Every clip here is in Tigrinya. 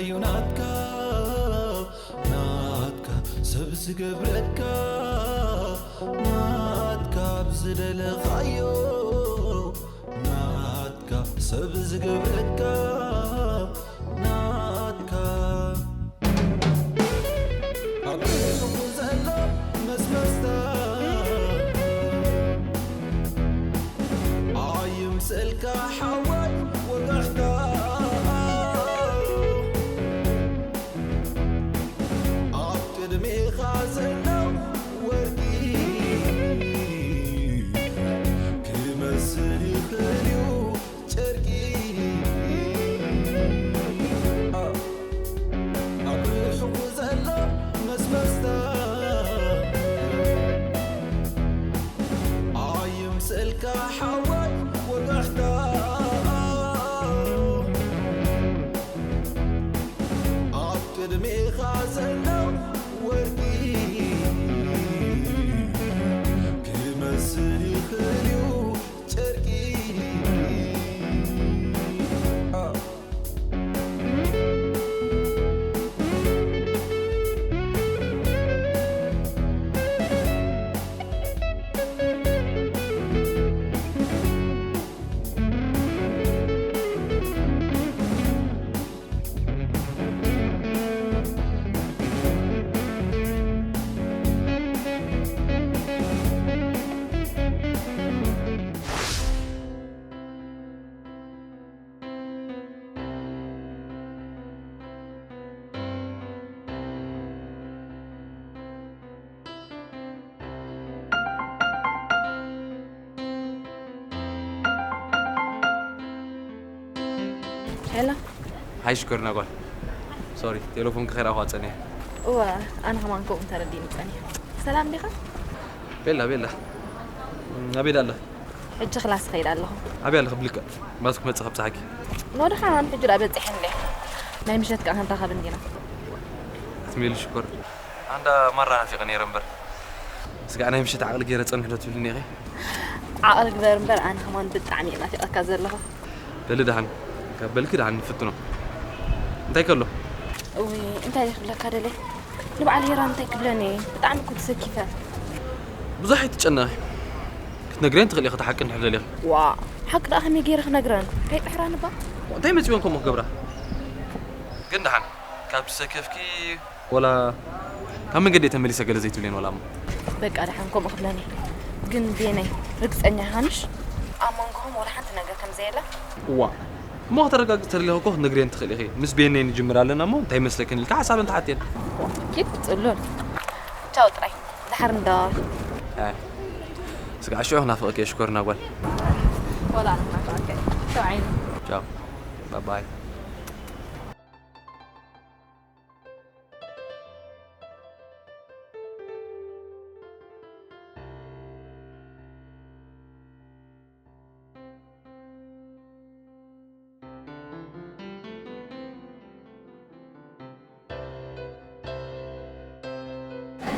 እዩ ናትካ ናትካ ሰብ ዝገብረካ ናትካ ብዝደለኻዮ ናትካ ሰብ ዝገብረካ ናትካ ኣብ ርእስኹ ዘሎ መስመስታ ኣይምሰልካ ሓወይ ወጋሕታ ኣብ ቅድሜኻ ዘሎ ወርቂ ክመስል ይኽእል እዩ ጨርቂ ኣብ ርሑቕ ዘሎ መስመስታ ኣይምሰልካ ሓወይ ወጋሕታ ኣብ ቅድሜኻ ዘሎ ወርቂ ክመስል ይኽእል እዩ ጨርቂ ሄሎ። ሃይ ሽኮርና ጓል፣ ሶሪ ቴሌፎን ክኸይድ ኣኳ ጸኒሐ። እወ፣ ኣነ ከማን ከምኡ ተረዲእኒ ጸኒሐ። ሰላም ዲኻ? ቤላ ቤላ፣ ኣበይ ዳ ኣለ? ሕጂ ክላስ ኸይድ ኣለኹ። ኣበይ ኣለኺ? ብልክዕ ባስ ክመጽእ ከብጽሓኪ። ኖ ድሓን ሕጂ ዳ በጺሐ እንዴ? ናይ ምሸት ከኣ ክንራኸብ እንዲና። ኣትሜሉ ሽኮር፣ ኣንዳ ማራ ናፊቐ ነይረ እምበር። ስጋዕ ናይ ምሸት ዓቕሊ ገይረ ጸንሕ ዶ ትብልኒ ኢኺ? ዓቕሊ ግበር እምበር ኣነ ከማን ብጣዕሚ እየ ናፊቐካ ዘለኹ። በሊ ደሓን ካብ በልኪ ደሓን ንፍትኖ። እንታይ ከሎ? እውይ እንታይ ክብለካ ደለ ንበዓል ሄራን እንታይ ክብለኒ እየ ብጣዕሚ እኮ ተሰኪፈ። ብዙሕ ኣይትጨነቒ። ክትነግርየን ትኽእሊ ኢኺ፣ እቲ ሓቂ እንድሕር ደሊኺ። ዋ ሓቂ ደኣ ከመይ ገይረ ክነግረን? እንታይ ጥሕራን እባ። እንታይ መፂወን ከምኡ ክገብራ? ግን ደሓን ካብ ትሰከፍኪ ወላ ካብ መንገዲ እየ ተመሊሰ ገለ ዘይትብልየን ወላ እሞ። በቃ ደሓን ከምኡ ክብለኒ። ግን ቤነይ ርግፀኛ ኢኻ ምሽ? ኣብ መንጎኹም ወላ ሓንቲ ነገር ከም ዘየለ? እዋ እሞ ከተረጋግፂ ተደሊኺ እኮ ክትነግርየን ትኽእሊ ኢኺ። ምስ ቤነይ ንጅምር ኣለና እሞ እንታይ ይመስለክን ኢልካ ሓሳበን ትሓትየን። ኪድ ፅሉል። ቻው ጥራይ። ድሓር ንደዋወል። ኣይ ስጋዕ ሽዑ ክናፍቐኪ እየ ሽኮርና ጓል። ወላ ኣነ ክናፍቐካ እየ። ቻው ዓይኒ። ቻው ባባይ።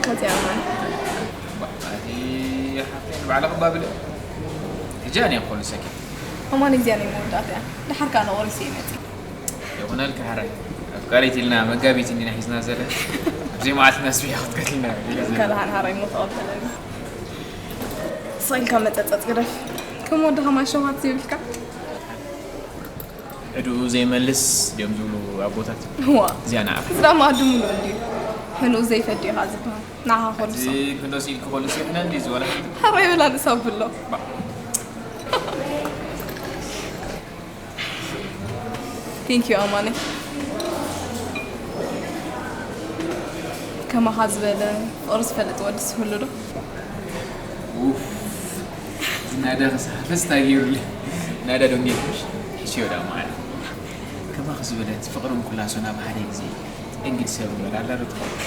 ከዚኣ እያ። ባዕላ ኣቲ ሓፍተይ ንባዕላ ክባብል ሕጂ ኣነ ክኾሉ ሰኪ። እማን እግዚኣብሔር መወዳእታ እያ። ድሓር ከኣ ነቆሪሰ ይመጽእ። ይኹነልካ ሕራይ ኣፍቃሪት ኢልና መጋቢት እንዲና ሒዝና ዘለ ኣብዚ መዓልትና ስቢሕካ ክትቀትልና ካልሃን ሃራይ ሞ ተቐበለኒ። ስቕ ኢልካ መጸጸጽ ግደፍ። ከም ወድኻ ማሸዋት ዘይብልካ። ዕድኡ ዘይመልስ ድዮም ዝብሉ ኣቦታት። እዋ እዚኣ ንዓኻ። እዚ ደኣ መኣዲ ምሉእ እንድዩ። ሕንኡ ዘይፈዲ ኢኻ ዝበሃል። ንዓኻ ኮልሶ። እዚ ክንዶ ስኢል ክኾልስ ይኹነ እንዲ ዝበላ። ሓራይ በላ ንሳ ብሎ። Thank you ኣማነ። ከማኻ ዝበለ ፍቕሪ ዝፈልጥ ወድስ ይህሉ ዶ? ኡፍ ናዳ ክሳፈስ ታጊሩሊ ናዳ ዶንጌ ሕሽዮ ዳ ማዓል ከማኺ ዝበለት ፍቕርን ኩላሶን ኣብ ሓደ ግዜ እንግድ ሰብ እምበር ኣላ ዶ ትኸውን?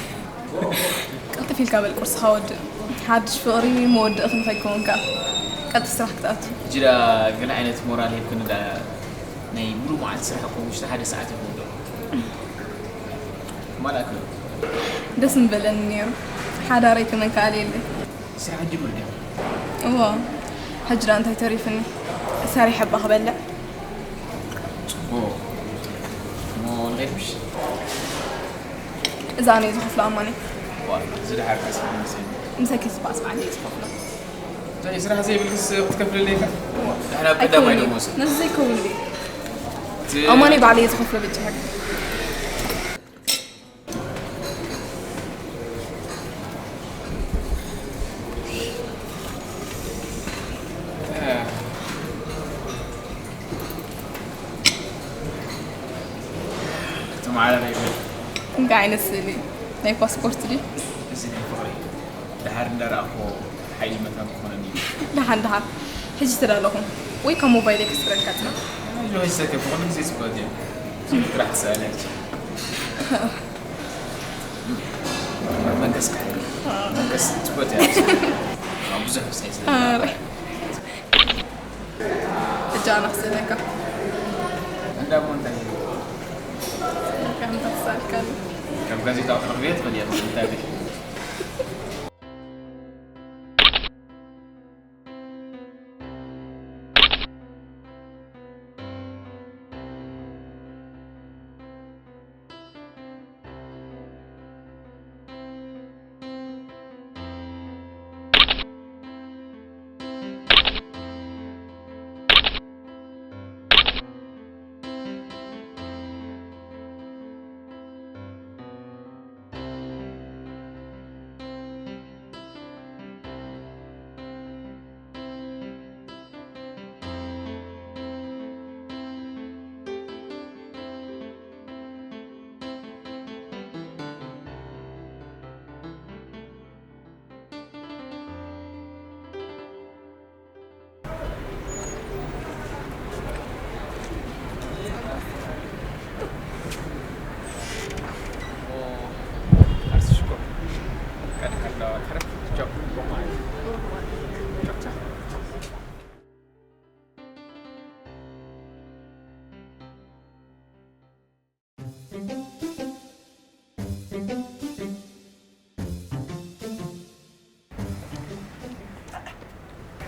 ቅልጥፍ ኢልካ በል ቁርስኻ ወድእ። ሓድሽ ፍቕሪ መወድእኺ ንኸይከውን ከኣ ቀልጢፍ ስራሕ ክትኣቱ። ሕጂ ደኣ ገለ ዓይነት ሞራል ሂብክኒ ደኣ ናይ ሙሉእ መዓልቲ ስራሕ እኮ ውሽጢ ሓደ ሰዓት እየ ክውድኦ። ማላክ ደስ ምበለኒ ነይሩ ሓዳረይ ተመንከኣልየለይ። ስራሕ ጅምር ድያ? እዎ ሕጂ ደኣ እንታይ ተሪፍኒ ሰሪሐ እባ ክበልዕ። ጽቡቕ እሞ ኣይኩሽ እዛ ኣነ ዝኸፍሎ ኣማኒ ዋላ ዝድሓር ከስብ መሰለኝ። ምሳኪ ዝበኣስ በዓል እየ ዝኸፍሎ። እንታይ ስራሕ ዘይብልክስ ክትከፍልለይ ኢኻ? ድሕሪ ኣብ ቀዳማይ ኣይከውን'ዩ። ደሞዝ። ነዚ ዘይከውን ድዩ? እቲ ኣማኒ በዓል እየ ዝኸፍሎ በጃኻ። ክትመዓላለይ እንታይ ዓይነት ስእሊ? ናይ ፓስፖርት ድዩ? እዚ ናይ ፍቕሪ ደሓር እንዳረኣኹ ሓይሊ መታን ክኾነኒ እዩ። ደሓን ደሓን። ሕጂ ተዳለኹም ወይ ካብ ሞባይለይ ክስረካ ጽና። ኣጆኺ ሰከ ብኹሉ ግዜ ጽቡቓት እዮም። ስእሊ ጥራሕ ትስኣሊ ኣልኪ። መንፈስ ክሕል መንፈስ ጽቡቕ እያ። ኣብ ብዙሕ ምሳይ ስለ ሕጂ ኣነ ክስእለካ። እንዳሞ እንታይ እዩ? ከም ተሳልካሉ። ከም ጋዜጣ ክትረኽብዮ ትኽእል እያ፣ እንታይ ድዩ?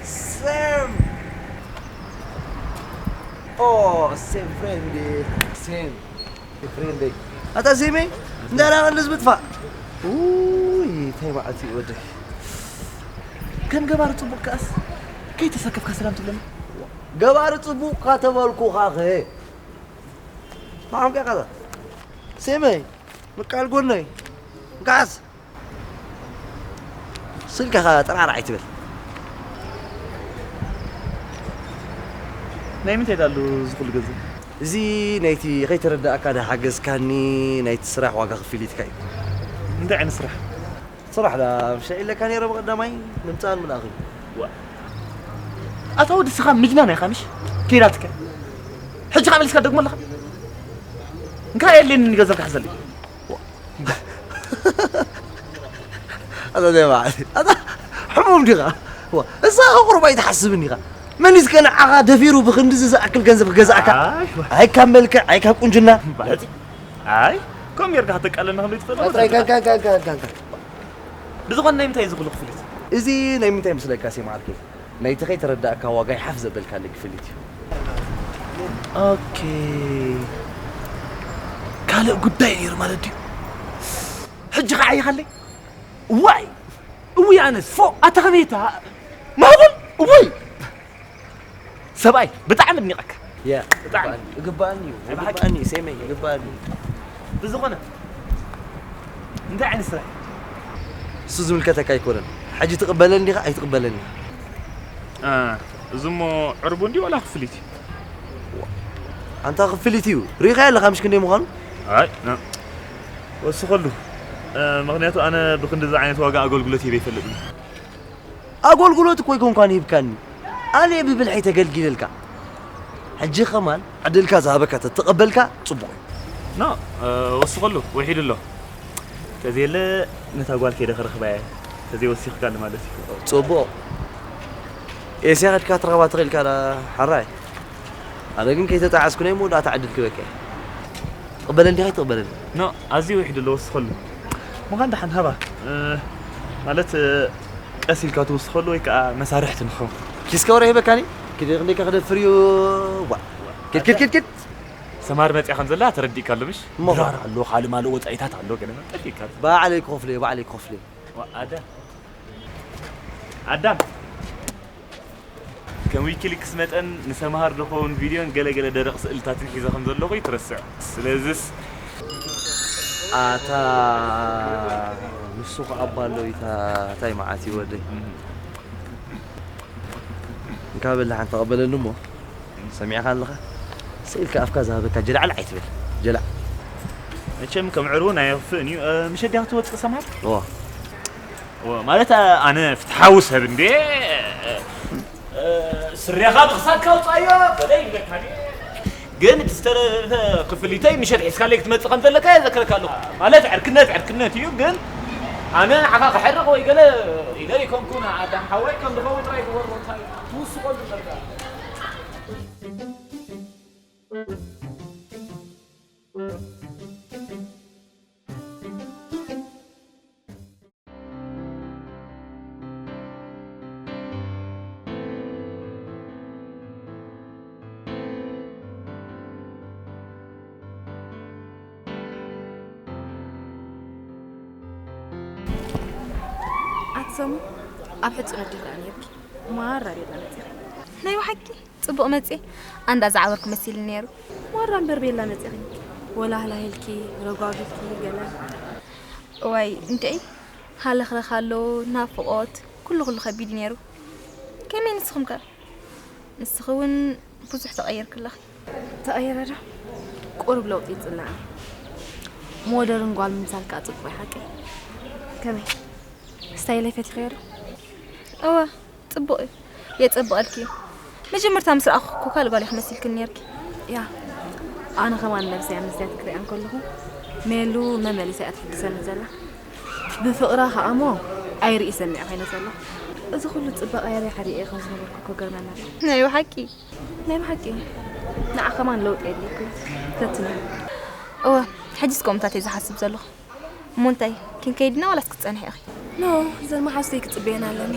Sam! Oh, Sam friend. Sam. Friend. ኣታ ሴመይ እንዳራ እንደዝ ምጥፋእ ውይ እንታይ መዓልቲ እዩ ወደይ ከም ገባር ጽቡቅ ከኣስ ከይተሰከፍካ ሰላም ትብለኒ ገባር ጽቡቅ ካተበልኩኻ ኸ ማዓም ቀቀዛ ሴመይ ምቃል ጎነይ ጋዝ ስልክኻ ጥራር ኣይትበል። ናይ ምንታይ ዳሉ እዚ ኩሉ ገንዘብ? እዚ ናይቲ ከይተረዳእካ ዳሓገዝካኒ ናይቲ ስራሕ ዋጋ ክፍሊትካ እዩ። እንታይ ዓይነት ስራሕ? ስራሕ ዳ ምሻ ኢለካ ነይረ ብቐዳማይ ንምጻን ምልኣኽን። ዋ ኣታ ወዲ ስኻ ምጅናን ኢኻ ምሽ? ከይዳትካ ሕጂ ካብ መልስካ ደግሞ ኣለኻ? እንካ የድልየኒ ገንዘብ ክሕዘለይ። ኣታ ደባዕ ኣታ ሕሙም ዲኻ እዛ ቁሩብ ኣይትሓስብን ኢኻ መን እዩ እስከ ንዓኻ ደፊሩ ብክንድዚ ዝኣክል ገንዘብ ክገዝኣካ ኣይ ካብ መልክዕ ኣይ ካብ ቁንጅና ባሕቲ ኣይ ከም ጌርካ ከተቃለልና ከም ዘይትኽእል ኣታ ጋር ጋር ጋር ጋር ጋር ብዝኾነ ናይ ምንታይ እዩ ዝኽሉ ክፍሊት እዚ ናይ ምንታይ ምስለካ ሴ ማዓርከይ ናይቲ ከይተረዳእካ ዋጋ ይሓፍ ዘበልካለይ ክፍሊት እዩ ኦኬ ካልእ ጉዳይ ነይሩ ማለት ድዩ ሕጂ ከዓ ይኻለይ እዋይ እውይ ኣነስ ፎ ኣታ ከመይታ ማህቡል እውይ ሰብኣይ ብጣዕሚ ኣድኒቐካ ያ ብጣዕሚ ይግባኣኒ እዩ ይግባኣኒ እዩ ሴመይ ይግባኣኒ እዩ ብዝኾነ እንታይ ዓይነት ስራሕ እሱ ዝምልከተካ ኣይኮነን ሕጂ ትቕበለኒ ዲኻ ኣይትቕበለኒ እ፣ እዚ እሞ ዕርቡ እንዲ ዋላ ክፍሊት እዩ ኣንታ ክፍሊት እዩ ርኢኻ ኣለኻ ምሽ ክንደይ ምዃኑ ኣይ እ፣ ወስኸሉ እ፣ ምኽንያቱ ኣነ ብክንድዚ ዓይነት ዋጋ ኣገልግሎት ሂበ ይፈልጥ እዩ ኣጎልጉሎት እኮ ይኮንኳን ሂብካኒ ኣነ ብብልሐይ ተገልጊለልካ ሕጂ ኸማን ዕድልካ ዝሃበካ ተተቐበልካ ጽቡቕ እዩ ኖ ወስኸሉ ውሒዱ ኣሎ ተዘየለ ነታ ጓል ከይደ ክረኽባ እየ ተዘይወሲኽካኒ ማለት እዩ ጽቡቕ ኤስያ ከድካ ትረኽባ ትኽእልካ ዳ ሓራይ ኣነ ግን ከይተጣዓስኩ ናይ መወዳእታ ዕድል ክበካ እየ ትቕበለኒ ዲኻ ይትቕበለኒ ኖ ኣዝዩ ውሒዱ ኣሎ ወስኸሉ ምዃን ደሓን ሃባ ማለት ቀስ ኢልካ ትውስኸሉ ወይ ከዓ መሳርሕቲ ንኸውን ኪስካ ወረ ሂበካኒ ክደ ክንደይካ ክደፍር እዩ ዋ ክድ ክድ ክድ ክድ ሰማር መጽያ ከም ዘላ ተረዲእካ ኣሎ ምሽ? እሞ። ድራር ኣሎ፣ ካልእ ማልእ ወጻኢታት ኣሎ፣ ገለ መጠፊካ። ባዕለይ ክኸፍሎ እየ፣ ባዕለይ ክኸፍሎ እየ። ዋ፣ ኣዳም። ኣዳም። ከም ዊኪሊክስ መጠን ንሰምሃር ዝኸውን ቪድዮን ገለ ገለ ደረቕ ስእልታትን ሒዘ ከም ዘለኹ ይትረስዕ። ስለዝስ ኣታ ንሱ ኸኣ ኣባ ኣሎ ኢታ እንታይ መዓት እዩ ወደይ? እም። እንካ በላ ሓንቲ ተቐበለኒ እሞ ሰሚዕካ ኣለኻ? ስኢልካ ኣፍካ ዝሃበካ ጀላዕላዕ ኣይትበል። ጀላዕ። መቸም ከም ዕርቡ ናይ ኣኽፍእን እዩ። እ፣ ምሸት ዲያ ክትወጽእ ሰምሃር? እዋ። እዋ፣ ማለት፣ እ፣ ኣነ ፍትሓዊ ሰብ እንዴ፣ እ፣ እ፣ ስሬኻ ብኽሳድካ ኣውጽኣዮ፣ በለ ይብለካ ድየ? ግን እቲ ዝተረፈ ክፍሊተይ ምሸት ሒዝካለይ ክትመጽእ ከም ዘለካ የዘክረካ ኣለኹ። ማለት፣ ዕርክነት፣ ዕርክነት እዩ፣ ግን ኣነ ንዓኻ ክሕርቕ ወይ ገለ ኢለ ኣይኮንኩን። ኣዳም ሓወይ ከም ዝኸውን ጥራይ ግበሮ፣ እንታይ ትውስኸሉ ዘለካ? ኣቲ ሰሙ፣ ኣብ ሕጹር ኣዲኺ ደኣ ነይርኪ? ማራ ቤላ መጺኺ። ናይ ብሓቂ ጽቡቕ መጽኤ። ኣንዳ ዝዓበርኩ መሲልኒ ነይሩ። ማራ እምበር ቤላ መጺኺ። ወላ ህላሂልኪ፣ ረጓጊልኪ፣ ገለ። እዋይ፣ እንድዒ፣ ሃለኽለኽ ኣሎ፣ ናፍቖት፣ ኩሉ ኩሉ ከቢድ እዩ ነይሩ። ከመይ ንስኹም ከ? ንስኺ እውን ብዙሕ ተቐይርኪ ኣለኺ። ተቐይረ ዶ? ቁሩብ ለውጢ ይጽላእኒ። ሞደርን ጓል ምምሳል ከኣ ጽቡቕ እዩ ሓቀይ። ከመይ? ስታይለይ ፈቲኽዮ ዶ? እወ፣ ጽቡቕ እዩ። የጸብቐልኪ እዩ። መጀመርታ ምስ ረኣኹ እኮ ካልእ ጓል ኢኺ መሲልክኒ ነይርኪ። ያ፣ ኣነ ከማን ነብሰይ ኣብ መስትያት ክሪኣ እንከለኹ፣ ሜሉ መመሊሳ እያ ትሕድሰኒ ዘላ። ብፍቕራ ኸኣ እሞ ኣይርኢ ሰሚዐ ኮይነ ዘለኹ። እዚ ኩሉ ጽባቐ ኣበይ ሓሪኤ ከም ዝነበርኩ እኮ ገርመና ኣሎ። ናይ ብሓቂ? ናይ ብሓቂ። ንዓ ከማን ለውጢ የድልየኪ እዩ። ፈትንዮ። እወ፣ ሕጂስ ከምኡታት እየ ዝሓስብ ዘለኹ። እሞ እንታይ፣ ክንከይድ ኢና ዋላስ ክትጸንሒ ኢኺ? ኖ፣ እዘን መሓዙተይ ክጽበየን ኣለኒ።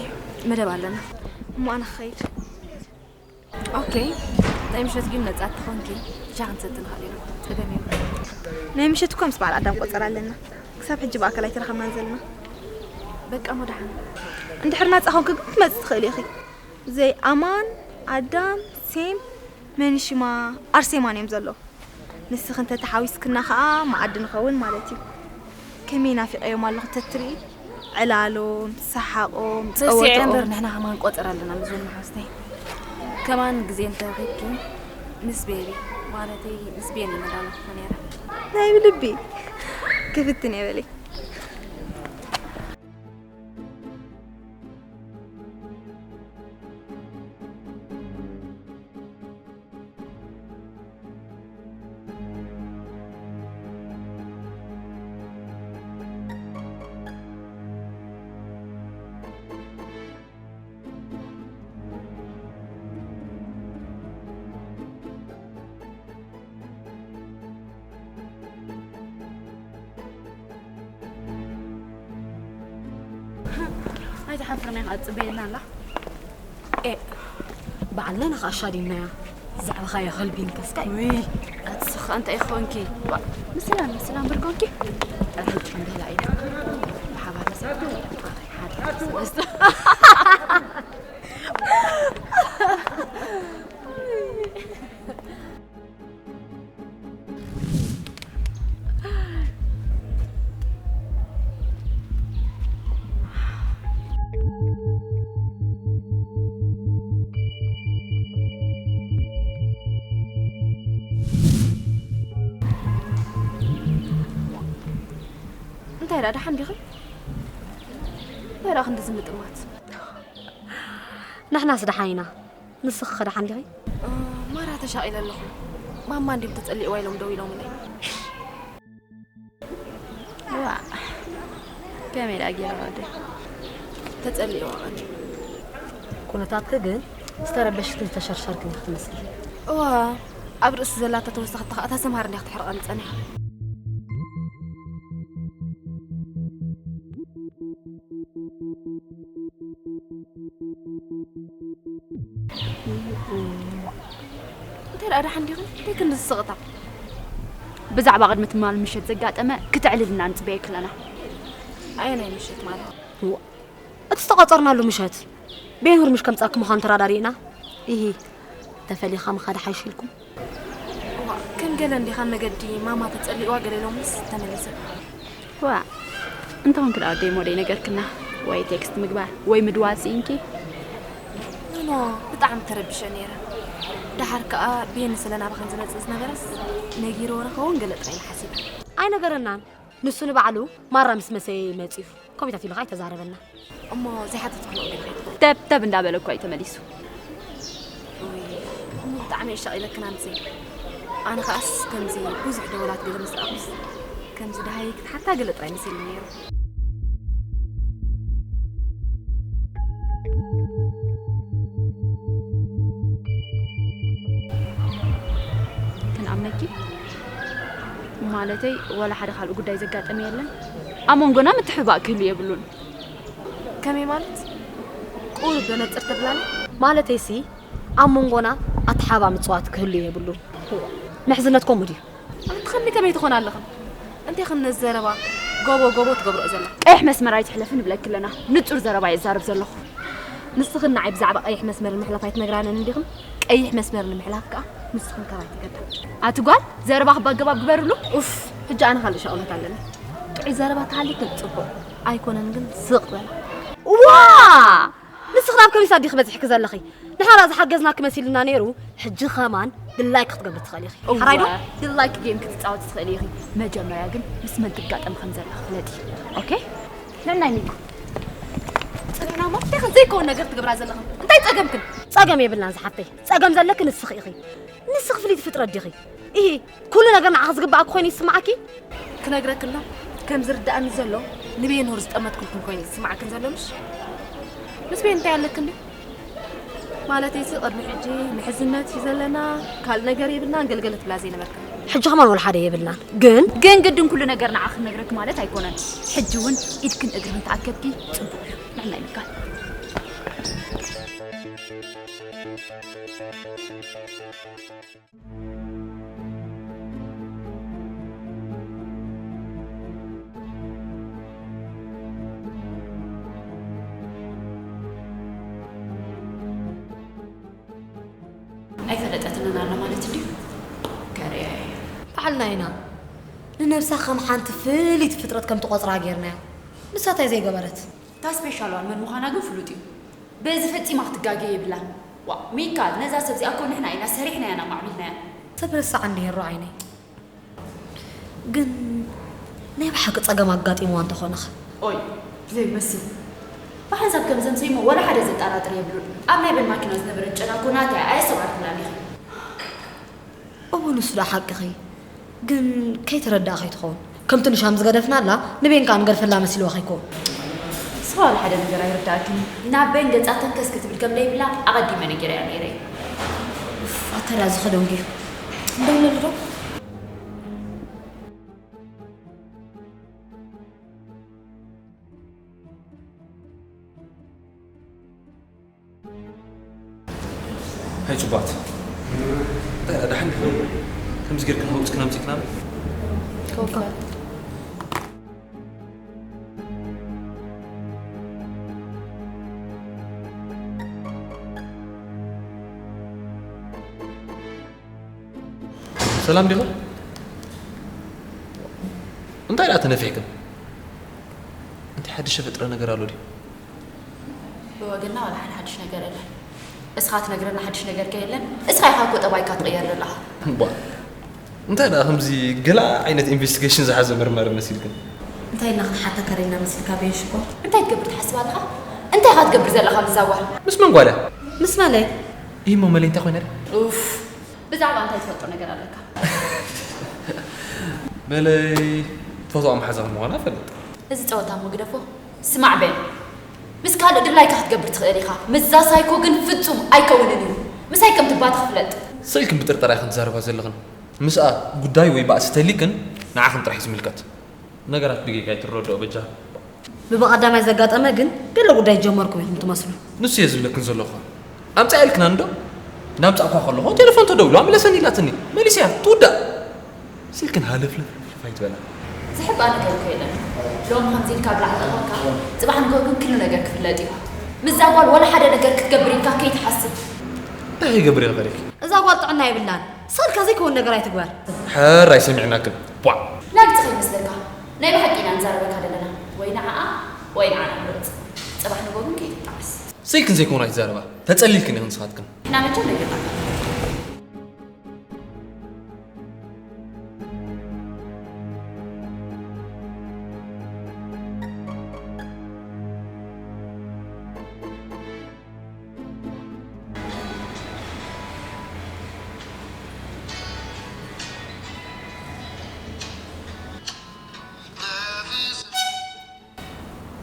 መደብ ኣለና። እሞ ኣነ ክኸይድ። ኦኬ። ናይ ምሸት ግን ነጻ ትኾንኪ፣ ሻሂ ክንሰቲ ንኽእል ኢና። ጸገም የብሉን። ናይ ምሸት እኮ ምስ በዓል ኣዳም ቆጸራ ኣለና። ክሳብ ሕጂ ብኣካል ኣይተራኸብናን ዘለና። በቃ እሞ ደሓን። እንድሕር ናጻ ኾንኪ ግን ክትመጺ ትኽእሊ ኢኺ። ዘይ ኣማን፣ ኣዳም፣ ሴም፣ መን ሽማ ኣርሴማን እዮም ዘለዉ። ንስኺ እንተ ተሓዊስክና ኸኣ መኣዲ ንኸውን ማለት እዩ። ከመይ ናፊቐዮም ኣለኹ ተትርኢ። ዕላሎም፣ ሰሓቖም፣ ተሲዐ ጸወተኦም። እምበር ንሕና ከማን ቆጸር ኣለና ምስዞም መሓዙተይ። ከማን ግዜ እንተ ረኺብኪ ምስ ቤቢ፣ ማለተይ ምስ ቤኒ መዳለኹ ነይረ። ናይ ብልቢ ክፍትን እየ በሊ። ኣይትሓፍርን ኢኻ፣ ትጽበየና ኣላ። ኤ፣ ባዕልና ኸኣ ኣሻዲምናያ። ዛዕባኻ የኸልቢን ከስካይ። ውይ፣ ኣቲ ስኻ እንታይ ይኾንኪ? ዋ፣ ምስላም፣ ምስላም ብር ኮንኪ? ኣቲ ሕጂ ክንደላ ኢና። ብሓባር ንሰዓት ሓደ፣ ሓደ፣ ሰለስተ። እንታይ ደኣ ደሓን ዲኺ? እንታይ ደኣ ክንድዚ ምጥማት? ንሕናስ ደሓን ኢና። ንስኺ ኸ ደሓን ዲኺ? እ፣ ማራ ተሻቒለ ኣለኹ። ማማ እንድዮም ተጸሊእዋ ኢሎም ደዊሎምለይ። ዋእ፣ ከመይ ደኣ ገይረ ወደይ? ተጸሊእዋ ቀንዩ። ኩነታትኪ ግን ዝተረበሽክን ዝተሸርሸርክን ኢኺ ትመስሊ። እዋ፣ ኣብ ርእሲ ዘላታ ተወሳኺት ኸኣ እታ ሰምሃር እንድያ ክትሕርቐኒ ጸኒሓ። እንታይ ደኣ ደሓን ዲኽን? እንታይ ክንዲ ዝስቕጣ? ብዛዕባ ቅድሚ ትማል ምሸት ዘጋጠመ ክተዕልልና ንጽበየኪ ኣለና። ኣየናይ ምሸት ማለት? እዋ፣ እቲ ዝተቋጸርናሉ ምሸት ቤንሁር ምሽ ከምጻእኪ ምዃኑ ተራዳዲእና። ኢሂ፣ ተፈሊኻ ምኻድ ሓይሽ ኢልኩም። እዋ፣ ከም ገለ እንዲኻ መገዲ ማማ ተጸሊእዋ ገለ ኢሎምስ ተመሊሰ። ዋ፣ እንተኾንኪ ደኣ ወደይ ሞደይ ነገርክና፣ ወይ ቴክስት ምግባር ወይ ምድዋል ስኢንኪ። ኖ፣ ብጣዕሚ ተረቢሸ ነይረ። ደሓር ከኣ ቤን ስለ ናባኽን ዝመጽእ ዝነበረስ ነጊርዎ ንኸውን ገለ ጥራይ ኢለ ሓሲበ። ኣይነገረናን። ንሱ ንባዕሉ ማራ ምስ መሰየ መጺኡ። ኮሚታት ኢሉ ኸኣ ኣይተዛረበና። እሞ ዘይሓተትኩ ነው ግን ተብ ተብ እንዳበለ እኮ እዩ ተመሊሱ። ውይ፣ እሞ ብጣዕሚ እየ ሻቒለክን ኣምሲ። ኣነ ኸኣስ ከምዚ ብዙሕ ደወላት ገለ ምስ ረኣኹስ፣ ከምዚ ደሃየ ክትሓታ ገለ ጥራይ መሲሉ ነይሩ። ክንኣምነኪ? ማለተይ፣ ዋላ ሓደ ካልእ ጉዳይ ዘጋጠመ የለን? ኣብ መንጎና ምትሕብባእ ክህሉ የብሉን። ከመይ ማለት? ቁሩብ ዶ ነጽር ተብላኒ? ማለተይሲ፣ ኣብ መንጎና ኣተሓባብኣ ምጽዋት ክህሉ የብሉን። ምሕዝነት ከምኡ ድዩ? ኣንቲ ኸኒ ከመይ ትኾና ኣለኽን? እንታይ ኸን ነዚ ዘረባ ጎቦ ጎቦ ትገብርኦ ዘላ? ቀይሕ መስመር ኣይትሕለፍን ንብለኪ ኣለና። ንጹር ዘረባ እየ ዝዛረብ ዘለኹ። ንስኽን ንዓይ ብዛዕባ ቀይሕ መስመር ንምሕላፍ ኣይትነግራንን እንዲኽን? ቀይሕ መስመር ንምሕላፍ ከኣ ንስኽን ካባይ ትገዳ። ኣቲ ጓል፣ ዘረባኺ ብኣገባብ ግበርሉ። ኡፍ፣ ሕጂ ኣነ ካልእ ሻቕሎት ኣለኒ። ጥዑይ ዘረባ ተሃልዩክን ጽቡቕ፣ ኣይኮነን ግን ስቕ በላ። ዋ! ንስኺ ናብ ከሚሳ ዲኺ በጺሕኪ ዘለኺ? ንሓራ ዝሓገዝናኪ መሲሉና ነይሩ፣ ሕጂ ኸማን ድላይክ ክትገብሪ ትኽእሊ ኢኺ። እወ፣ ሓራይ ዶ? ድላይክ ጌም ክትጻወቲ ትኽእሊ ኢኺ። መጀመርያ ግን ምስ መን ትጋጠሚ ከም ዘለኺ ፍለጢ። ኦኬ? ንዕናይ ሚኩ። ጽንዕና እሞ እንታይ ከም ዘይከውን ነገር ትገብራ ዘለኽን? እንታይ ጸገምክን? ጸገም የብልናን ዝሓፍተይ። ጸገም ዘለኪ ንስኺ ኢኺ። ንስኺ ፍልይቲ ፍጥረት ዲኺ? ኢሂ፣ ኩሉ ነገር ንዓኺ ዝግባኣኪ ኮይኑ ይስምዓኪ? ክነግረክን ዶ? ከም ዝርድኣኒ ዘሎ ንቤንሁር ዝጠመትኩልክን ኮይኑ ዝስምዓክን ዘሎ ምሽ? ምስ ቤን እንታይ ኣለክን ድዩ? ማለተይሲ ቅድሚ ሕጂ ምሕዝነት እዩ ዘለና፣ ካልእ ነገር የብልናን፣ ገልገለ ትብላ ዘይነበርክን። ሕጂ ከማን ወላ ሓደ የብልናን። ግን ግን ግድን ኩሉ ነገር ንዓኺ ክነግረኪ ማለት ኣይኮነን። ሕጂ እውን ኢድክን እግርክን ተኣከብኪ ጽቡቕ እዩ። ንዕናይ ምካል። ኣይፈለጠትንን ኣላ ማለት ድዩ? ከርእያ እየ። ባዕልና ኢና ንነብሳ ከም ሓንቲ ፍልይቲ ፍጥረት ከም ትቖጽራ ጌርናያ። ንሳ እንታይ ዘይገበረት? እታ ስፔሻል ዋን መን ምዃና ግን ፍሉጥ እዩ። በዚ ፈጺማ ክትጋገ የብላን። ዋ፣ ሚካል፣ ነዛ ሰብ እዚኣ እኮ ንሕና ኢና ሰሪሕናያ፣ ኣማዕቢልናያ። ሰብ ረሳዕ እንድሄሮ ዓይነይ። ግን ናይ ብሓቂ ጸገም ኣጋጢምዋ እንተኾነኸ? ኦይ፣ ዘይመስል። ብሓንሳብ ከም ዘምሰይሞ ዋላ ሓደ ዘጠራጥር የብሉን። ኣብ ናይ በን ማኪና ዝነበረት ጨና እኮ ናተይ ኣየስተውዓልኩላን ኢኺ። እቡ ንሱ ደኣ ሓቅኺ። ግን ከይተረዳእኺ ትኸውን። ከምቲ ንሻም ዝገደፍናላ ንቤን ከኣ ንገድፈላ መሲልዋ ከይኮን። ንስኻ ዋላ ሓደ ነገር ኣይርዳእክን እዩ። ናብ ቤን ገጻ ተንከስ ክትብል ከም ዘይብላ ኣቐዲመ ነጊረያ ነይረ። ኡፍ፣ ኣታ ደኣ ዝኸደው እንድዩ። እንደውለሉ ዶ? ሃይ ጽቡቓት። እንታይ ደኣ ደሓን ዲኹም? ከምዚ ጌርክን ሃውጽክን ኣምጺእክና? ኮካ። ሰላም ዲኹም? እንታይ ደኣ ተነፊሕክን? እንታይ ሓድሽ ተፈጥረ ነገር ኣሎ ድዩ? ብወገንና ዋላ ሓደ ሓድሽ ነገር የለን። እስኻ ትነግረና ሓድሽ ነገር ከየለን፣ እስኻ ኢኻ እኮ ጠባይካ ትቕየር ዘለኻ። እምቧ፣ እንታይ ደኣ ከምዚ ገለ ዓይነት ኢንቨስቲጌሽን ዝሓዘ መርማሪ መሲልክን? እንታይ ኢልና ክንሓተካ ደሊና መሲልካ ቤን ሽኮር? እንታይ ትገብር ትሓስብ ኣለኻ? እንታይ ኢኻ ትገብር ዘለኻ ምስዛ ጓል? ምስ መን ጓል እያ? ምስ መለይ። ኢሂ እሞ መለይ እንታይ ኮይና ድያ? ኡፍ፣ ብዛዕባ እንታይ ትፈልጦ ነገር ኣለካ? መለይ ትፈትዋ መሓዛኺ ምዃና እፈልጥ። እዚ ጸወታ እሞ ግደፎ። ስማዕ ቤን፣ ምስ ካልእ ድላይካ ክትገብር ትኽእል ኢኻ። ምስዛ ሳይኮ ግን ፍጹም ኣይከውንን እዩ። ምሳይ ከም ትባትኽ ፍለጥ። ስቕ ኢልክን ብጥርጠራ ኢኽን ትዛረባ ዘለኽን። ምስኣ ጉዳይ ወይ ባእሲ ተልይክን ንዓኽን ጥራሕ እዩ ዝምልከት። ነገራት ብጌጋ ኣይትረድኦ በጃ። ብብቐዳማይ ዘጋጠመ ግን ገለ ጉዳይ ጀመርኩም ኢኹም ትመስሉ። ንሱ እየ ዝብለክን ዘለኹ። ኣምጻያ ኢልክና እንዶ? እንዳምጻእኳ ከለኹ ቴሌፎን ተደዊሉ ኣምለሰኒ ኢላትኒ። መሊሰያ ትውዳእ። ስልክን ሃለፍለፍ ኣይትበላ። ዝሕባእ ነገር እኮ የለን። ሎም ከምዚ ኢልካ ብላዕሊ ኾንካ፣ ጽባሕ ንግሆ ግን ክሉ ነገር ክፍለጥ እዩ። ምስዛ ጓል ወላ ሓደ ነገር ክትገብር ኢልካ ከይትሓስብ። እንታይ ይገብር እየ ፈሪክ? እዛ ጓል ጥዕና የብላን። ሰልካ ዘይከውን ነገር ኣይትግበር። ሕራይ ሰሚዕናክን። ቧዕ። ላግጺ ከይመስለካ። ናይ ብሓቂ ኢና ንዛረበካ ዘለና። ወይ ንዓኣ ወይ ንዓና ምረጽ። ጽባሕ ንግሆ ግን ከይትጣዓስ። ስልክን ዘይከውን ኣይትዛረባ። ተጸሊልክን ኢኽን ንስኻትክን። ንሕና መቸም ኣይገባእና።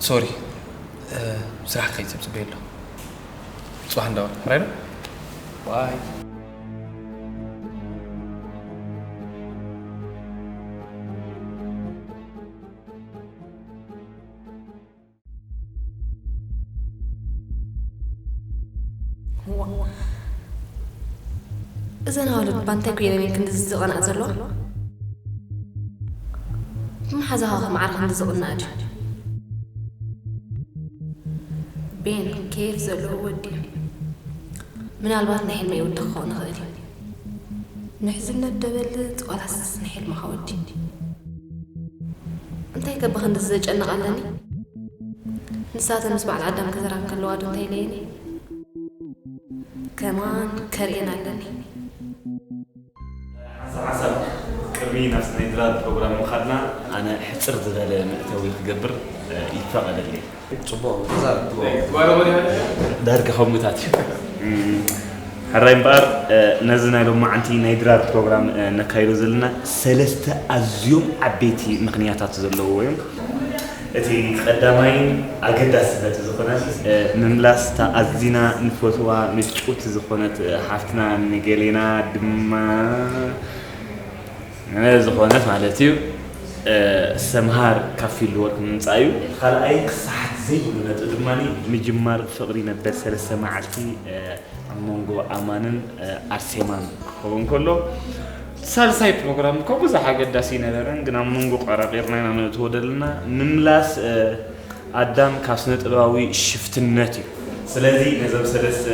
ሶሪ፣ ስራሕ ክኸይድ ሰብ ጽበየ ኣለኹ። ጽባሕ እንዳወል ሕራይ ዶ? ባይ። እዘን ኣዋልድ ባንታይ ኩ ኢለን ክንድዚ ዝቐንኣ ዘለዋ? ብመሓዛኻ ከማዕረ ክንዲ ዝቕናእ ድዩ? ቤን ኬፍ ዘለዎ ወዲ እዩ። ምናልባት ናይ ሕልመይ ወዲ ክኸውን ይኽእል እዩ። ምሕዝነት ደበልጽ ዋላስ ናይ ሕልምኻ ወዲ? እንታይ ከ ብኽንድዚ ዘጨንቕ ኣለኒ? ንሳተን ምስ በዓል ኣዳም ክዘራብ ከለዋ ዶ እንታይ ኢለየን? ከማን ከርእየን ኣለኒ። ሓንሳብ ሓንሳብ ቅድሚ ናብቲ ናይ ድራር ፕሮግራም ምኻድና፣ ኣነ ሕጽር ዝበለ መእተዊ ክገብር፣ እ፣ ይፈቐደለይ። ጽቡቕ፣ ተዛረብ። ዳርጋ ከምኡታት እዩ። እም፣ ሕራይ እምበኣር፣ እ፣ ነዚ ናይ ሎማዓንቲ ናይ ድራር ፕሮግራም፣ እ፣ ነካይዶ ዘለና ሰለስተ ኣዝዮም ዓበይቲ ምኽንያታት ዘለዎ እዮም። እቲ ቀዳማይን ኣገዳሲ ነጥቢ ዝኾነ፣ እ፣ ምምላስ እታ ኣዚና ንፈትዋ ምጭውቲ ዝኾነት፣ እ፣ ሓፍትና ንገሌና ድማ፣ እ፣ ዝኾነት ማለት እዩ፣ እ፣ ሰምሃር ካብ ፊልድ ወርክ ምምጻእ እዩ። ካልኣይ ክሰሓት ዘይብሉ ነጥቢ ድማ ምጅማር ፍቕሪ መበል ሰለስተ መዓልቲ፣ እ፣ ኣብ መንጎ ኣማንን፣ እ፣ ኣርሴማን ክኸውን ከሎ፣ ሳልሳይ ፕሮግራም እኮ ብዙሕ ኣገዳሲ ኣይነበረን፣ ግን ኣብ መንጎ ቆራቂርና ኢና ነእትዎ ዘለና። ምምላስ፣ እ፣ ኣዳም ካብ ስነ ጥበባዊ ሽፍትነት እዩ። ስለዚ ነዞም ሰለስተ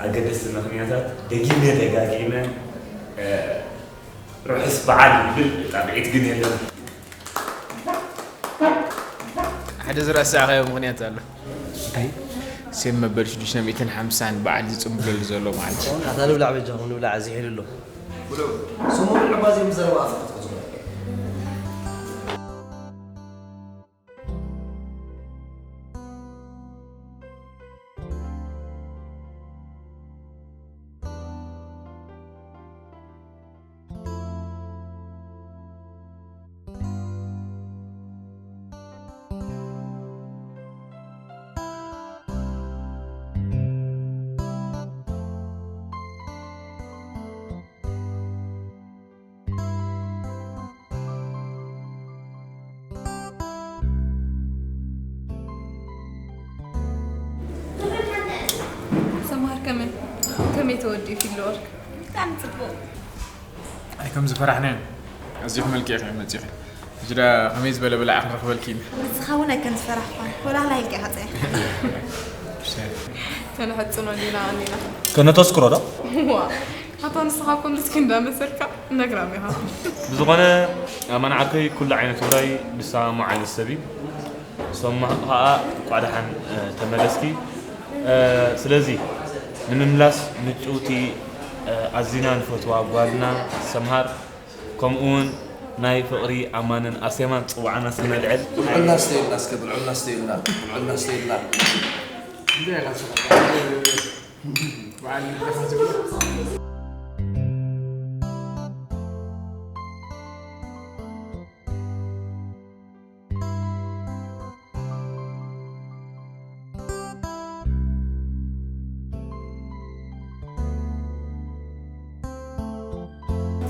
ኣገደስቲ ምኽንያታት ደጊመ ደጋጊመ፣ እ፣ ርሑስ በዓል ይብል፣ ጣቕዒት ግን የለን። ሓደ ዝረሳዕካዮ ምኽንያት ኣሎ። እንታይ? ሴም መበል ሽዱሽተ ሚእትን ሓምሳን በዓል ዝጽምብለሉ ዘሎ መዓልቲ። ኣታ ንብላዕ በጃኹም፣ ንብላዕ፣ ኣዚሒሉ ኣሎ። ስሙ ብልዕባ ዘይምዘረባ ኣፍልጦ ክትዝረብ። ሰምሃር ከመይ? ከመይ ተወዲኡ ፊልድ ወርክ? ብጣዕሚ ጽቡቕ። ኣይ ከም ዝፈራሕናዮ። ኣዚኹ መልኪዕ ኢኺ መጺኺ። ሕጂ ደኣ ከመይ ዝበለ ብላዕ ክንረኽበልኪ ኢና። ንስኻ እውን ኣይከም ዝፈራሕኳ። ወላ ህላይ ኢልካ ኢኻ ጸኒሕካ። ተንሕጽኖ ዲና ኣኒና። ከነተስክሮ ዶ? ዋ፣ ኣታ ንስኻ እኮ ምስኪን እንዳመሰልካ ነግራም ኢኻ። ብዝኾነ ኣማን ዓርከይ ኩሉ ዓይነት ውራይ ዝሰማምዖ ዓይነት ሰብ እዩ። ሰማዕ ኸኣ እንቋዕ ደሓን፣ እ፣ ተመለስኪ። እ፣ ስለዚ ንምምላስ ምጭውቲ፣ እ፣ ኣዚና ንፈትዋ ጓልና ሰምሃር፣ ከምኡ እውን ናይ ፍቕሪ ኣማንን ኣርሴማን ጽዋዕና ስነልዕል። ብልዑልና ስተዩልና፣ እስከ ብልዑልና ስተዩልና፣ ብልዑልና ስተዩልና። እንታይ ኢኻ ትስሕቕ? በዓል ልደት ዝብል።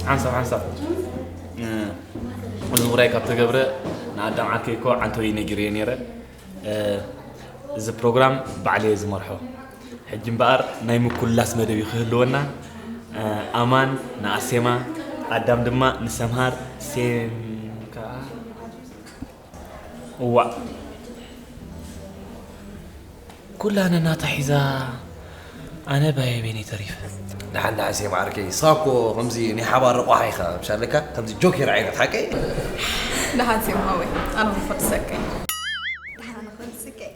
ሓንሳብ ሓንሳብ፣ እ፣ እዚ ውራይ ካብ ተገብረ ንኣዳም ዓርከይ እኮ ዓንተወይ ነጊረዮ ነይረ። እ፣ እዚ ፕሮግራም ባዕለየ ዝመርሖ። ሕጂ እምበኣር ናይ ምኩልላስ መደብ እዩ ክህልወና። እ፣ ኣማን ንኣርሴማ፣ ኣዳም ድማ ንሰምሃር ሴም ከኣ እዋእ፣ ኩላ ነናታ ሒዛ፣ ኣነ ባየበይነይ ተሪፈ። ደሓን ደሓን ሴም ዓርከይ፣ ንስኻ እኮ ከምዚ ናይ ሓባር ረቋሒ ኢኻ፣ ምሽ ኣለካ ከምዚ ጆኬር ዓይነት ሓቀይ። ደሓን ሴም ሃወይ፣ ኣነ እውን ክወድሰካ እየ። ደሓን ክወድሰካ እየ።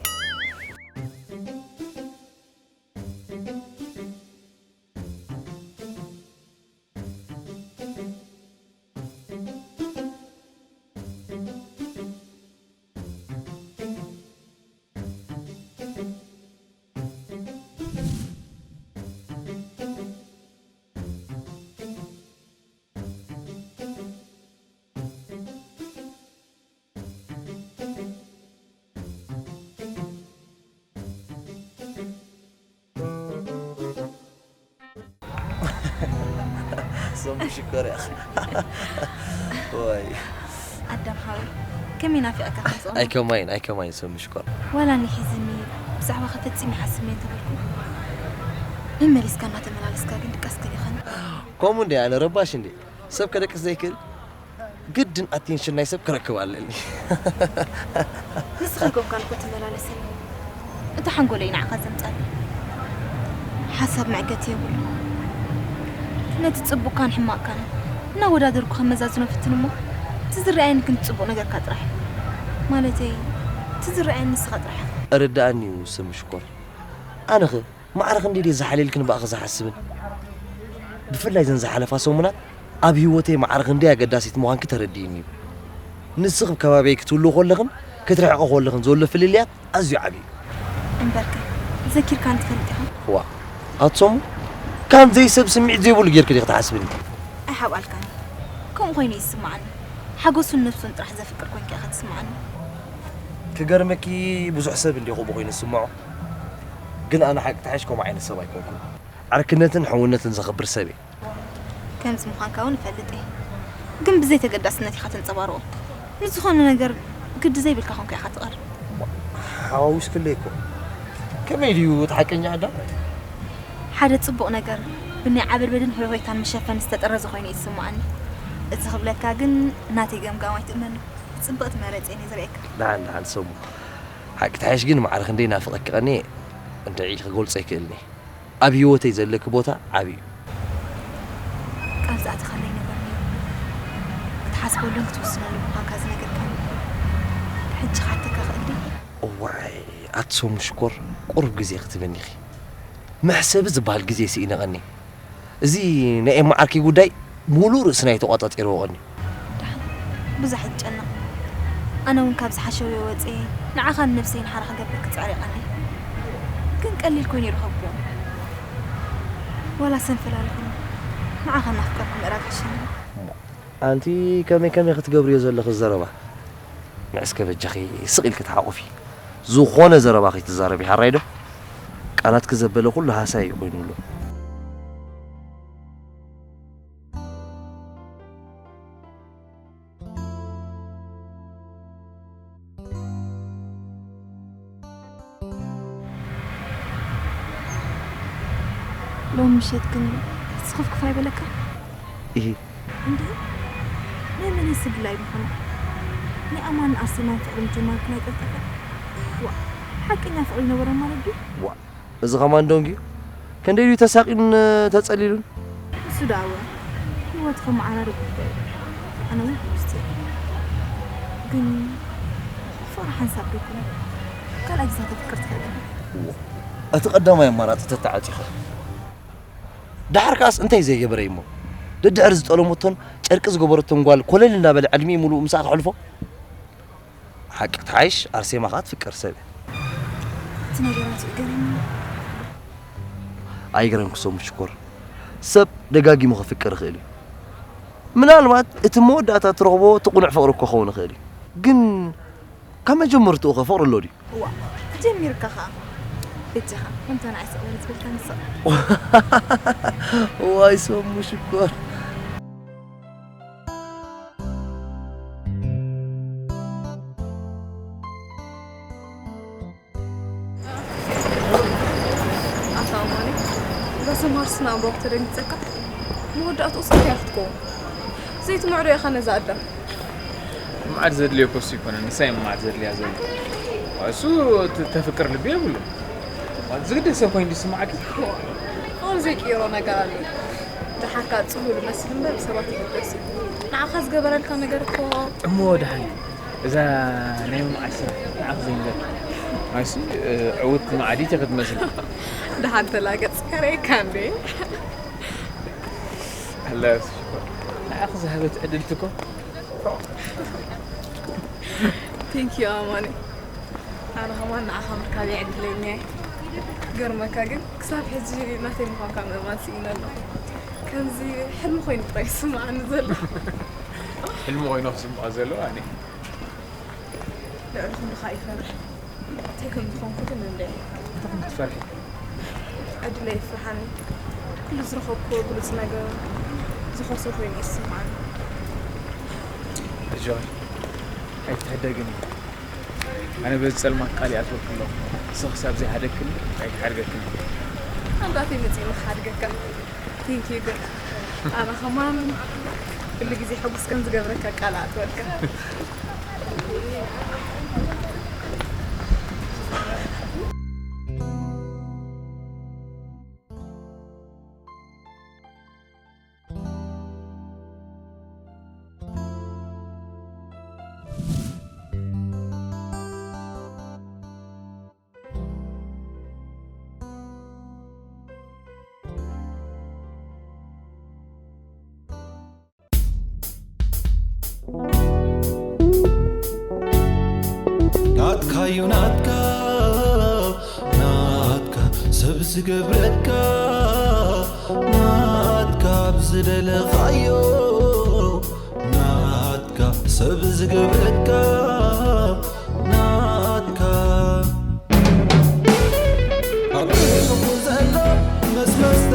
ሰሙ ሽኮር እያ። ወይ ኣዳም ሓወይ፣ ከመይ ናፊቐካ ከምፅኦም። ኣይከማይን ኣይከማይን ሰሙ ሽኮር። ዋላ እኒ ሒዝኒ ብዛዕባኻ ፈፂመ ይሓስብ እየ እንተበልኩ፣ መመሊስካ እናተመላለስካ ግን ድቃስ ገሊኻኒ። ከምኡ እንደ ኣነ ረባሽ እንደ ሰብ ከደቅስ ዘይክእል ግድን ኣቴንሽን ናይ ሰብ ክረክብ ኣለኒ። ንስኻ ጎብካን እኮ ትመላለሰኒ። እቲ ሓንጎለይ ንዓኻ ዘምጻኒ። ሓሳብ መዕገቲ የብሉ። ነቲ ጽቡቕካን ሕማቕካን እናወዳደርኩ ከመዛዝኖ ፍትን እሞ፣ እቲ ዝረኣየኒ ግን ጽቡቕ ነገርካ ጥራሕ። ማለተይ፣ እቲ ዝረኣየኒ ንስኻ ጥራሕ። እርድኣኒ እዩ ስም ሽኮር። ኣነኸ ማዕረ ክንደይ ድየ ዝሓልየልክን ብኣኺ ዝሓስብን? ብፍላይ ዘን ዝሓለፋ ሰሙናት ኣብ ህይወተይ ማዕረ ክንደይ ኣገዳሲት ምዃንኪ ተረዲእኒ እዩ። ንስኺ ኣብ ከባቢየይ ክትህልዊ ከለኽን ክትርሕቒ ከለኽን ዘሎ ፍልልያት ኣዝዩ ዓቢ እዩ። እምበርከ፣ ዘኪርካኒ ትፈልጥ ኢኻ? ዋእ፣ ኣቲ ሰሙ፣ ካን ዘይሰብ ስምዒት ዘይብሉ ጌርኪ ዲኺ ትሓስብኒ? ኣይሓብኣልካን። ከምኡ ኮይኑ እዩ ዝስምዓኒ። ሓጎሱን ነብሱን ጥራሕ ዘፍቅር ኮንካ ኢኻ ትስምዓኒ። ክገርመኪ፣ ብዙሕ ሰብ እንድየ ከምኡ ኮይኑ ዝስምዖ። ግን ኣነ ሓቂ ተሓይሽ ከምኡ ዓይነት ሰብ ኣይኮንኩን። ዕርክነትን ሕውነትን ዘኽብር ሰብ እየ። ከምዚ ምዃንካ እውን እፈልጥ እየ። ግን ብዘይ ተገዳስነት ኢኻ ተንጸባርቖ። ንዝኾነ ነገር ግዲ ዘይብልካ ኮንካ ኢኻ ትቐርብ። ሓዋዊስክለይ እኮ። ከመይ ድዩ እቲ ሓቀኛ ኣዳም? ሓደ ጽቡቕ ነገር ብናይ ዓበድበድን ህውይታን መሸፈኒ ዝተጠረዘ ኮይኑ እዩ ዝስምዓኒ። እዚ ክብለካ ግን ናተይ ገምጋም ኣይትእመኖ። ጽብቕቲ መረጺ እየ ዝርእየካ። ደሓን ደሓን ሰሙ። ሓቂ ተሓይሽ ግን ማዕረ ክንደይ ናፍቐኪ ቀንየ እንድዒ ክገልጾ ኣይክእልን እየ። ኣብ ህይወተይ ዘለኪ ቦታ ዓቢ እዩ። ቃል ዝኣተኻለይ ነገር ነይሩ። ክትሓስበሉን ክትውስነሉ ምዃንካ ዝነገርካኒ። ሕጂ ክሓተካ ክእል ድየ? እዋይ፣ ኣቲ ሰሙ ሽኮር፣ ቁሩብ ግዜ ክትህብኒ ኢኺ። መሕሰቢ ዝበሃል ግዜ ስኢነ ቀንየ። እዚ ናይ ኤማ ዓርከይ ጉዳይ ሙሉእ ርእስና እዩ ተቋጻጺርዎ ቀንዩ። ደሓን፣ ብዙሕ ኣይትጨነቕ። ኣነ እውን ካብዚ ሓሸውየ ወጽየ ንዓኻን ነብሰይን ሓራ ክገብር ክጽዕር እየ ቀንየ። ግን ቀሊል ኮይኑ ይረኸብኩ። ዋላ ሰንፈላሊኹኒ ንዓኻ እናፍቀርኩ ምእራግ ሕሸኒ። ኣንቲ ከመይ ከመይ ክትገብርዮ ዘለኺ ዘረባ? ንዕስከ በጃኺ ስቕ ኢልኪ ተሓቑፊ። ዝኾነ ዘረባ ከይትዛረቢ ሓራይ ዶ? ቃላትኪ ዘበለ ኩሉ ሃሳይ እዩ ኮይኑ ኣሎ። ሎሚ ምሸት ግን ስኽፍክፍ ኣይበለካ? እሂ። እንድዒ፣ ናይ መን ስድላይ ምኾነ? ናይ ኣማን ኣርሴማን ፍቕሪ ምጅማር ግን ኣይቀልጠፈን። ዋእ፣ ሓቀኛ ፍቕሪ ይነበሮም ማለት ድዩ? ዋእ፣ እዚ ከማን ዶንግ እዩ። ክንደይ ድዩ ተሳቒኑን ተጸሊሉን? እሱ ደኣ እወ፣ ህይወት ከመዓራሪ ጉዳይ እዩ። ኣነ እውን ሕጉስቲ እየ። ግን ፍቕሪ ሓንሳብ ዶ ይኮነ? ካልኣይ ግዜ ከተፍቅር ትኽእል ኢኻ። እዎ፣ እቲ ቀዳማይ ኣማራጺ ተተዓጺኸ። ደሓር ከኣስ እንታይ ዘይገበረ እሞ? ደድሕሪ ዝጠለመቶን ጨርቂ ዝገበረቶን ጓል ኮለል እናበለ ዕድሚኡ ምሉእ ምስኣ ከሕልፎ? ሓቂ ትሓይሽ ኣርሴማ ከኣ ትፍቀር ሰብ እያ። እቲ ነገራት እዩ ገሪሙኒ። ኣይገረምኪ ሰሙ ሽኮር። ሰብ ደጋጊሙ ክፍቅር ይኽእል እዩ። ምናልባት እቲ መወዳእታ ትረኽቦ እቲ ቅኑዕ ፍቕሪ እኮ ክኸውን ይኽእል እዩ። ግን ካብ መጀመርትኡ ኸ ፍቕሪ ኣሎ ድዩ? እዋ፣ ጀሚርካ ኸኣ። በጃኻ፣ ከምታ ንዓይ ስቕ በል ዝበልካኒ ስቕ። እዋይ ሰሙ ሽኮር። ኣታ እማኒ፣ እዛ ሰምሃር ስነ ኣእምሮ ክተደንግጸካ፣ መወዳእትኡ ስቕ እያ ክትከውን። ዘይትምዕዶ ኢኻ ነዛ ኣዳም። መዓት ዘድልዮ እኮ እሱ ይኮነ ንሳይ መዓት ዘድልያ ዘሎ እሱ ተፍቅር ልቢ የብሉ። ዝግደሰ ኮይኑ ዝስማዓኪ። ከምኡ ዘይቅይሮ ነገር ኣሎ። ደሓርካ ፅሉ ዝመስል እምበር ብሰባት ይግደስ እዩ። ንዓኻ ዝገበረልካ ነገር እኮ። እሞ ደሓን እዛ ናይ መምዓት ስራሕ ንዓኽ ዘይንገር ኣይሲ ዕውት መዓዲት ክትመስል። ደሓን ተላገፅ ከረየካ እንዴ? ኣላስ ንዓኽ ዝሃበት ዕድልቲ እኮ። Thank you ኣማኒ። ኣነ ከማን ንዓኻ ምርካብ የዕድለኛ። ገርመካ ግን ክሳብ ሕጂ ናተይ ምዃንካ ምእማን ስኢነ ኣለኹ። ከምዚ ሕልሚ ኮይኑ ጥራይ ይስምዓኒ ዘሎ። ሕልሚ ኮይኑ ክስምዖ ዘለዎ ኣነ። ልዕሊ ኩሉ ከዓ ይፈርሕ። እንታይ ከም ዝኾንኩ ግን እንደ እንታይ ከም ክትፈርሒ? ዕድለይ ይፍርሓኒ። ኩሉ ዝረኸብኩዎ ብሉፅ ነገር ዝኸሰ ኮይኑ ይስምዓኒ። ኣጆኺ ኣይትሕደግኒ። ኣነ በዚ ፀልማት ቃል ይኣትወኪ ኣለኹ። ንስኺ ክሳብ ዘይሓደግክኒ ኣይክሓድገክን። ኣንዳተይ መፂእኒ ክሓድገካ። Thank you ግን ኣነ ከማን ኩሉ ግዜ ሕጉስ ከም ዝገብረካ ቃል ኣትወልካ። ናትካዩ ናትካ ናትካ ሰብ ዝገብረካ ናትካ ብዝደለኻዮ ናትካ ሰብ ዝገብረካ ናትካ ኣብ ልቡ ዘሎ መስመስታ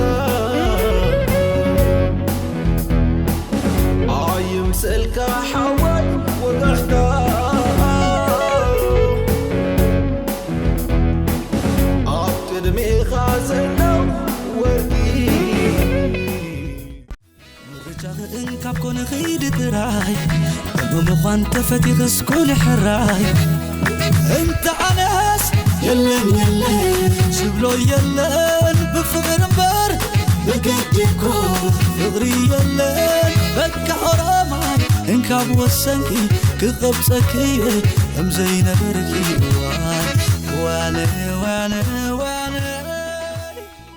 ኣይምስልካ ሓወይ ወጋሕታ ኣብ ቅድሜኻ ዘሎ ወርቂ ምርጫኺ እንካብ ኮነ ኺዲ ጥራይ ብምዃን ተፈቲኽስ ኩኒ ሕራይ እንተ ኣነስ የለን የለን ዝብሎ የለን ብፍቕሪ እምበር ብግዲ እኮ ፍቕሪ የለን በቃ ኦሮማይ እንካብ ወሰንኪ ክቐብፀኪ እየ ከም ዘይነበርኪ እዋን ዋነ ዋነ